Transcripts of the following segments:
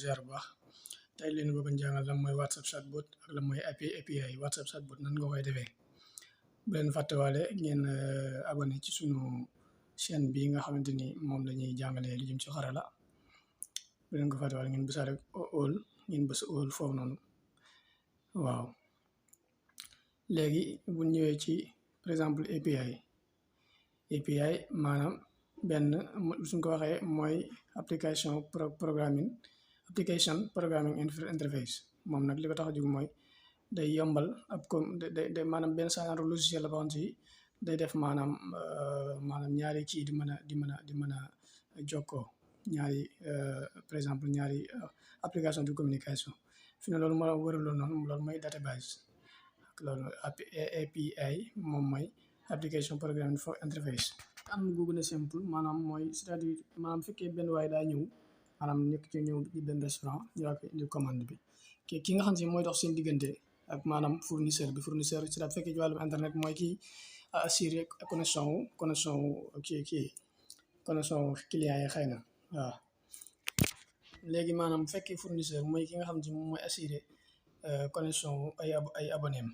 ziar bu baax tey leen bëgg jàngal lan mooy WhatsApp chatbot ak lan mooy API WhatsApp chatbot nan nga koy defee bu leen fàttewaale ngeen abonné ci sunu chaîne bi nga xamante ni moom la ñuy jàngalee lu jëm ci xarala bu leen ko fàttewaale ngeen bësa rek all ngeen bës all foofu noonu waaw. Léegi bu ñëwee ci par exemple API maanaam benn suñ ko waxee mooy application programming interface moom nag li ko tax a jóg mooy day yombal ab day maanaam benn genre logiciel la boo xam si day def maanaam ñaari kii di mën a jokkoo ñaari par exemple ñaari application de communication fi ne loolu moo waral loolu mooy database loolu API moom mooy application programming for interface. am gu gën a simple maanaam mooy c'est-à-dire maanaam fekkee benn waaye daa ñëw maanaam nekk ci ñëw ci benn restaurant ñu wax indi commande bi ki nga xam si mooy dox seen diggante ak maanaam fournisseur ci daal fekkee ci wàllum internet mooy kii assuré connexion wu connexion client yi xëy na waaw. Léegi maanaam bu fekkee fournisseur mooy ki nga xam si moom mooy assuré connexion wu ay abonné am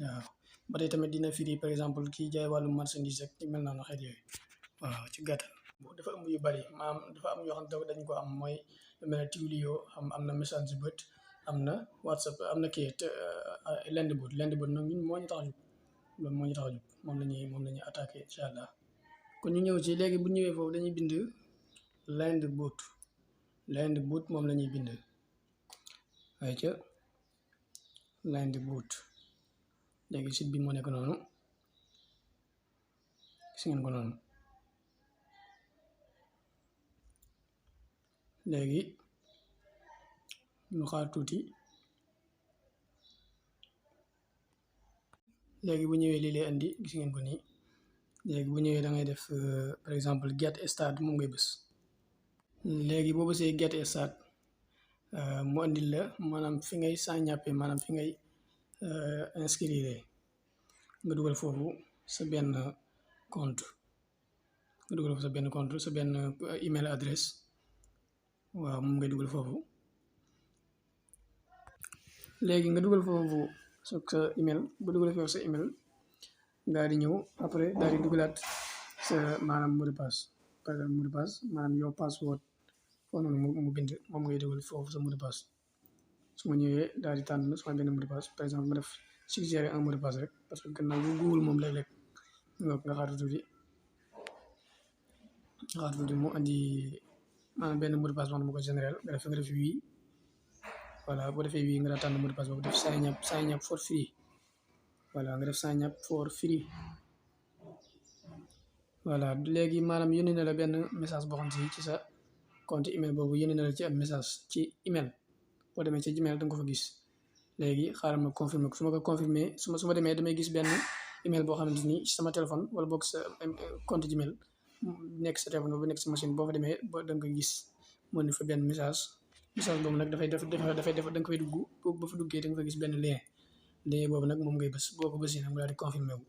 waaw. Ba tey tamit dina firi par exemple kii jaay wàllum marchandise ak ci mel noonu xeet yooyu waaw ci gàttal. dafa am yu bari maanaam dafa am yoo xam ne dañ ko am mooy lu mel ne Twilio am na message bot am na WhatsApp am na kii Landbot nag ñun moo ñu tax a jóg loolu moo ñu tax a jóg moom la ñuy attaqué incha allah. kon ñu ñëw ci léegi bu ñëwee foofu dañuy bind Landbot moom la ñuy bind waaye ca Landbot léegi site bi moo nekk noonu gis ngeen ko noonu. léegi ñu xaar tuuti léegi bu ñëwee lii lay andi gis ngeen ko nii léegi bu ñëwee da ngay def par exemple get start moom ngay bës. léegi boo bësee get start mu andil la maanaam fi ngay sign-up maanaam fi ngay inscrire nga dugal foofu sa benn compte sa benn email adresse waaw moom ngay dugal foofu. léegi nga dugal foofu sa email bu dugal foofu sa email daal di ñëw après daal di dugalaat sa maanaam mot de passe maanaam yow password foofu noonu mu bind moom ngay dugal foofu sa mot de passe. su ma ñëwee daal di tànn sama benn mot de passe par exemple ma def suggérer un mot de passe rek parce que gannaaw bu Google moom léeg-léeg nga xaar tuuti mu andi maanaam benn mot de passe boo xam ne mu ko général nga def oui voilà boo defee oui nga daa tànn mot de passe boobu def sign up for free voilà nga def sign up for free voilà. léegi maanaam yónnee na la benn message boo xam si ci sa compte email boobu yónnee na la ci am message ci email boo demee ci Gmail da nga ko fa gis. léegi xaaral ma confirmer ko su ma ko confirmer su ma demee damay gis benn email boo xamante ni sama téléphone wala boog sa compte Gmail nekk sa téléphone boobu nekk sa machine boo fa demee da nga ko gis mu ne fa benn message boobu nag dafay def da nga koy dugg ba fa duggee da nga fa gis benn lien boobu nag moom ngay bës boo ko bësee nag mu daal di confirmer wu.